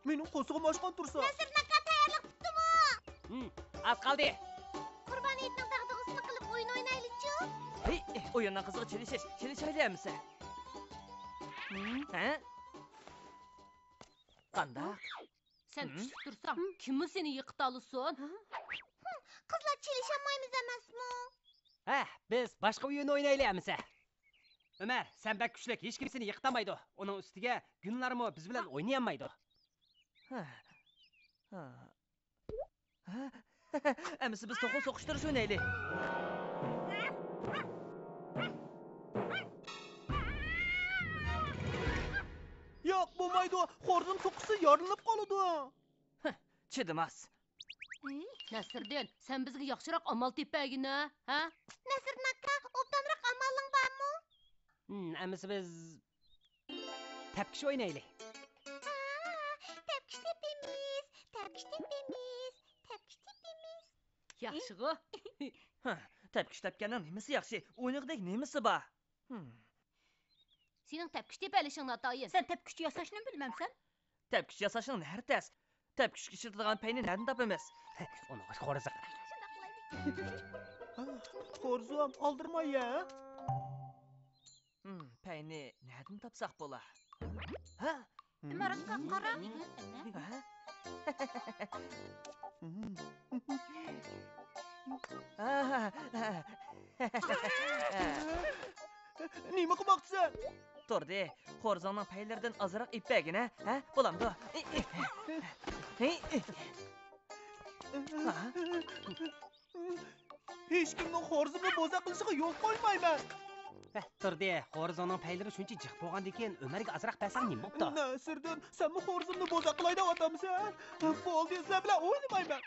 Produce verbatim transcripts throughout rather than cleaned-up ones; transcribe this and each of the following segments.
مېنىڭ قورسىقىم ئاچقان تۇرسا. نەسىردىن ئاكا، تەييارلىق پۈتتىمۇ؟ ھىم، ئاز قالدى. قۇربان ھېيتنىڭ دەغدۇغىسىنى قىلىپ ئويۇن ئوينايلىچۇ؟ ھېي، ئويۇننىڭ قىزىقى چېلىشىش، چېلىشايلى ئەمىسە. ھە؟ قانداق؟ سەن ھىم؟ كۈچلۈك تۇرساڭ، كىممۇ سېنى يىقىتالىسۇن؟ قىزلار چېلىشالمايمىز ئەمەسمۇ؟ ھە، بىز باشقا ئويۇن ئوينايلى ئەمىسە. ئۆمەر، سەن بەك كۈچلۈك، ھېچكىم سېنى يىقىتالمايدۇ. ئۇنىڭ ئۈستىگە گۈلنارمۇ بىز بىلەن ئوينىيالمايدۇ. ھە. ھە. ھە؟ ئەمىسە بىز توخۇ سوقۇشتۇرۇش ئوينايلى. ياق، بولمايدۇ. خورزۇم توخۇسى يارىلىنىپ قالىدۇ. ھە، چىدىماس. نەسىردىن، سەن بىزگە ياخشىراق ئامال تېپىپ بەرگىنە، ھە؟ نەسىردىن ئاكا، ئوبدانراق ئامالىڭ بارمۇ؟ ھىم، ئەمىسە بىز تەپكۈچ ئوينايلى. ھا، تەپكۈچ تېپىمىز، تەپكۈچ تېپىمىز، تەپكۈچ تېپىمىز. ياخشىغۇ. ھە، تەپكۈچ تەپكەننىڭ نېمىسى ياخشى؟ ئوينىغۇدەك نېمىسى بار؟ ھىم. سېنىڭ تەپكۈچ تېپەلىشىڭ ناتايىن. سەن تەپكۈچ ياساشنىمۇ بىلمەمسەن؟ تەپكۈچ ياساشنىڭ نەرى تەس؟ تەپكۈچكە ئىشلىتىدىغان پەينى نەدىن تاپىمىز؟ ئۇنىڭغا خورزا قىلاي. خورزۇم، ئالدىرىماي يە. ھىم، پەينى نەدىن تاپساق بولا؟ ھە؟ ئىمارەتكە قارا. ھە؟ نېمە قىلماقچىسەن؟ تۇردى، خورزۇڭنىڭ پەيلىرىدىن ئازراق ئېلىپ بەرگىنە، ھە؟ بولامدۇ؟ ھە؟ ھېچكىمنىڭ خورزۇمنى بوزەك قىلىشىغا يول قويمايمەن. ھە، تۇردى، خورزۇڭنىڭ پەيلىرى شۇنچە جىق بولغاندىكىن ئۆمەرگە ئازراق بەرسەڭ نېمە بوپتۇ؟ نەسىردىن، سەنمۇ خورزۇمنى بوزەك قىلاي دەۋاتامسەن؟ بولدى، سىلەر بىلەن ئوينىمايمەن.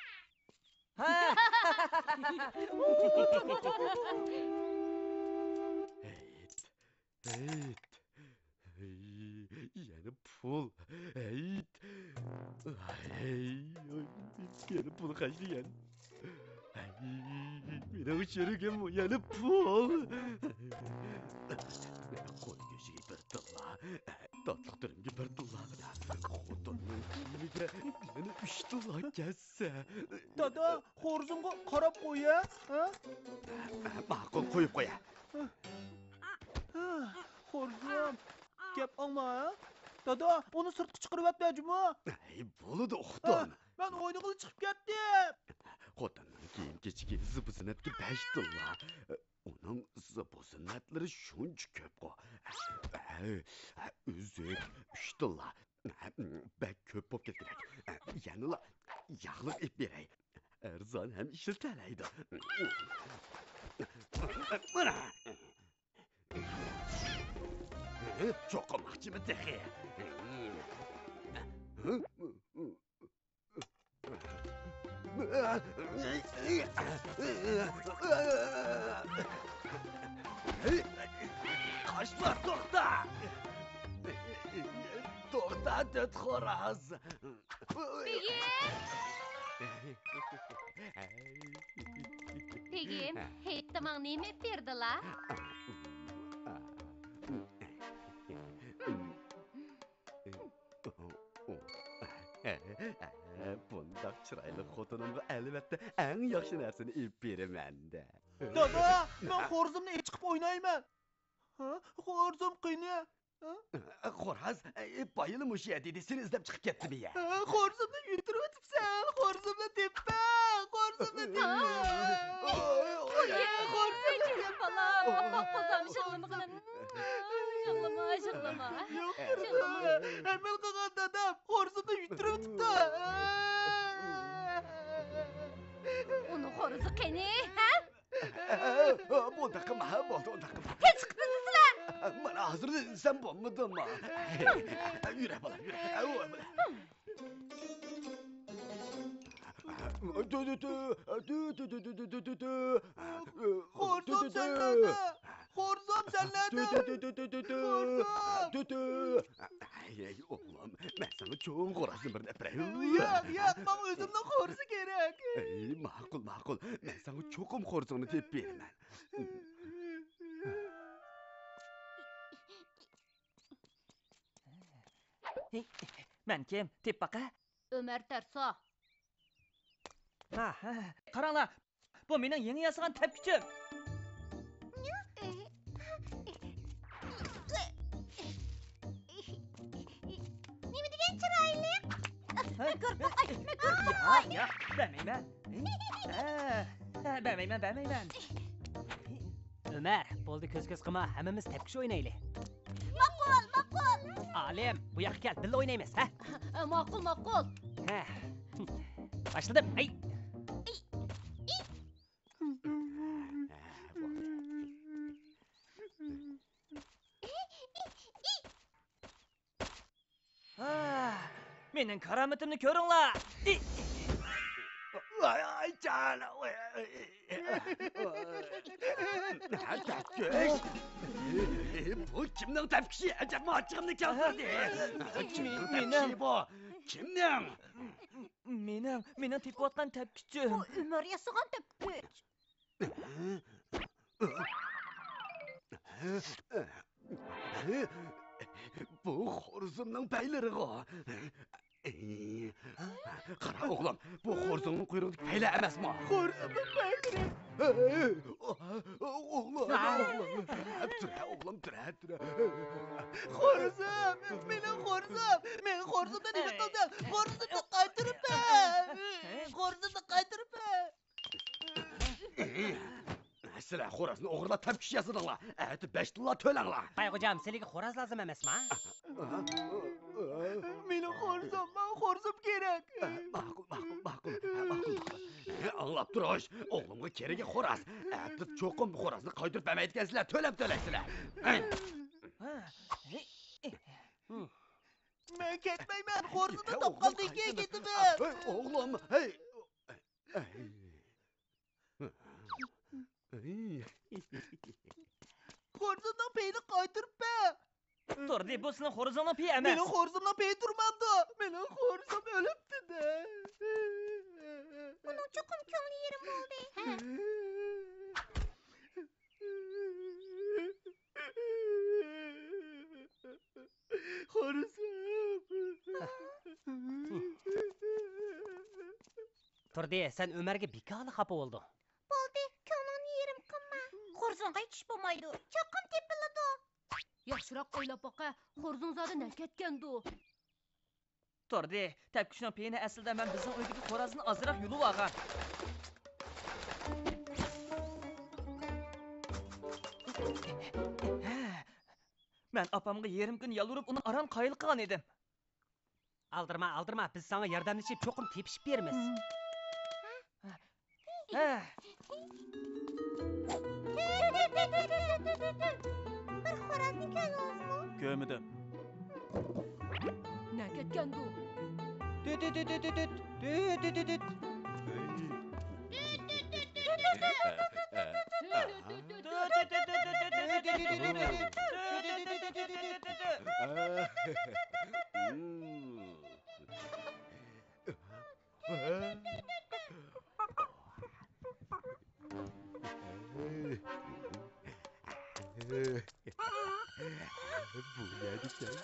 ھە. ھېيت، ھېيت. ھەي، يەنە پۇل. ھەي. ھەي، يەنە پۇل خەجلىگەن. ھەي، مېنىڭ چېرىكىم يەنە پۇل. قوي گۆشىگە بىر تىللا، تاتلىق تۈرۈمگە بىر تىللا، خوتۇننىڭ كىيىمىگە يەنە ئۈچ تىللا كەتسە. دادا، خورزۇمغا قاراپ قوي ھە. ھە؟ ماقۇل، قويۇپ قويە. خورزۇم، گەپ ئاڭلا ھە. دادا، ئۇنى سىرتقا چىقىرىۋەتمە جۇمۇ. ھەي، بولىدۇ ئۇقتۇم. مەن ئوينىغىلى چىقىپ كەتتىم. خوتۇننىڭ كىيىم-كېچىكى زىبۇ-زىننەتكە بەش تىللا. ئۇنىڭ زىبۇ-زىننەتلىرى شۇنچە كۆپقۇ. ئۈزۈك، ئۈچ تىللا. بەك كۆپ بولۇپ كەتكۈدەك. يەنىلا ياغلىق ئېلىپ بېرەي. ئەرزان ھەم ئىشلىتەلەيدۇ. چوقۇماقچىمۇ تېخى؟ قاشلار، توختا! توختا، تۆت خوراز! بېگىم! بېگىم، ھېيتتا ماڭا نېمە ئېلىپ بەردىلا؟ بۇنداق چىرايلىق خوتۇنۇمغا ئەلۋەتتە ئەڭ ياخشى نەرسىنى ئېلىپ بېرىمەن-دە. دادا، مەن خورزۇمنى ئېلىپ چىقىپ ئوينايمەن. ھە؟ خورزۇم قېنى؟ ھە؟ خوراز، ئە، بايىلا مۇشۇ يەردە ئىدى، سېنى ئىزدەپ چىقىپ كەتتىمۇ يە؟ ھە، خورزۇمنى يۈتتۈرۈۋېتىپسەن، خورزۇمنى تېپىپ بەر، خورزۇمنى تېپىپ بەر. ئوي، ئوي، ئوي، ئوي. ئوي، جېنىم بالام، ئاپام قوزام يىغلىمىغىن. يىغلىما، يىغلىما. يوق، يىغلىما. ھەممىنى قىلغان دادام خورزۇمنى يۈتتۈرۈۋېتىپتۇ. ئۇنىڭ خورزۇزى قېنى، ھە؟ بۇنداق قىلما، بولدى، ئۇنداق قىلما. تېز چىقىپ كېتىڭلار! مانا ھازىر دېسەم بولمىدىمۇ؟ يۈرە، بالا، يۈرە. خورزۇم سەن نەدە؟ خورزۇم سەن نەدە؟ خورزۇم! ئەي، ئوغلۇم، مەن ساڭا چوڭ خورازدىن بىرنى ئەپىرەي. ياق، ياق، ماڭا ئۆزۈمنىڭ خورىزى كېرەك. ئەي، ماقۇل، ماقۇل. مەن ساڭا چوقۇم خورىزىڭنى تېپىپ بېرىمەن. ھېي، سەن كىم؟ تېپىپ باقە. ئۆمەر تەرسا. ھە، ھە. قاراڭلار، بۇ مېنىڭ يېڭى ياسىغان تەپكۈچۈم. نېمە دېگەن چىرايلىق. ھە؟ مەكرۇ، ئاي، مەكرۇ، ياق، ئاي. ياق، بەرمەيمەن. ھە، ھە، بەرمەيمەن، بەرمەيمەن. ئۆمەر، بولدى، كۆز-كۆز قىلما، ھەممىمىز تەپكۈچ ئوينايلى. ماقۇل، ماقۇل. ئالىم، بۇ ياققا كەل، بىللە ئوينايمىز، ھە؟ ماقۇل، ماقۇل. ھە. باشلىدىم. ئەي. ھا، مېنىڭ كارامىتىمنى كۆرۈڭلار! ئاي، ئاي، جان! تەپكۈچ! بۇ كىمنىڭ تەپكۈچى؟ ئەجەبمۇ ئاچچىقىمنى كەلتۈردى! كىمنىڭ تەپكۈچى بۇ؟ كىمنىڭ؟ مېنىڭ، مېنىڭ تېپىۋاتقان تەپكۈچۈم. بۇ ئۆمەر ياسىغان تەپكۈچ. بۇ خورزۇمنىڭ پەيلىرىغۇ. قارا ئوغلۇم، بۇ خورزۇمنىڭ قۇيرۇقىدىكى پەيلەر ئەمەسمۇ؟ خورزۇمنىڭ پەيلىرى. ئوغلۇم، ئوغلۇم، تۇرە، ئوغلۇم، تۇرە، تۇرە. خورزۇم، مېنىڭ خورزۇم، مېنىڭ خورزۇمنى نېمە قىلدىڭ؟ خورزۇمنى قايتۇرۇپ بەر. خورزۇمنى قايتۇرۇپ بەر. سىلەر خورازنى ئوغرىلاپ تەپكۈچ ياسىدىڭلار. ئەتە بەش تىللا تۆلەڭلار. بايغوجام، سىلىگە خوراز لازىم ئەمەسما؟ مېنىڭ خورزۇم، ماڭا خورزۇم كېرەك. ماقۇل، ماقۇل، ماقۇل، ماقۇل، ماقۇل. ئاڭلاپ تۇرۇش، ئوغلۇمغا كېرىكى خوراز. ئەتە چوقۇم خورازنى قايتۇرۇپ بەرمەيدىكەنسىلەر، تۆلەپ تۆلەيسىلەر. مەن كەتمەيمەن، خورزۇمنى تاپقاندىن كېيىن كېتىمەن. ئوغلۇم، ھەي. خورزۇمنىڭ پېيىنى قايتۇرۇپ بەر. تۇردى، بۇ سېنىڭ خورزۇڭنىڭ پېيى ئەمەس. مېنىڭ خورزۇمنىڭ پېيى تۇرمامدۇ؟ مېنىڭ خورزۇم ئۆلۈپتۇ-دە. ئۇنىڭ چوقۇم كۆڭلى يېرىم بولدى. خورزۇم. تۇردى، سەن ئۆمەرگە بىكارلا خاپا بولدۇڭ. بولدى، كۆڭلۈڭنى يېرىم قىلما. خورزۇڭغا ئېيتىش بولمايدۇ. چوقۇم تېپىلىدۇ. ياخشىراق ئويلاپ باقە، خورزۇڭ زادى نەگە كەتكەندۇ؟ تۇردى، تەپكۈچنىڭ پېيىنى ئەسلىدە مەن بىزنىڭ ئۆيدىكى خورازدىن ئازراق يۇلۇۋالغان. مەن ئاپامغا يېرىم كۈن يالۋۇرۇپ، ئۇنى ئاران قايىل قىلغان ئىدىم. ئالدىرىما، ئالدىرىما، بىز ساڭا ياردەملىشىپ چوقۇم تېپىشىپ بېرىمىز. ھە. بىر خورازنى كۆردىڭىزمۇ؟ كۆرمىدىم. نەگە كەتكەندۇ؟ تۈت، تۈت، تۈت. بۇ نەدىكەن؟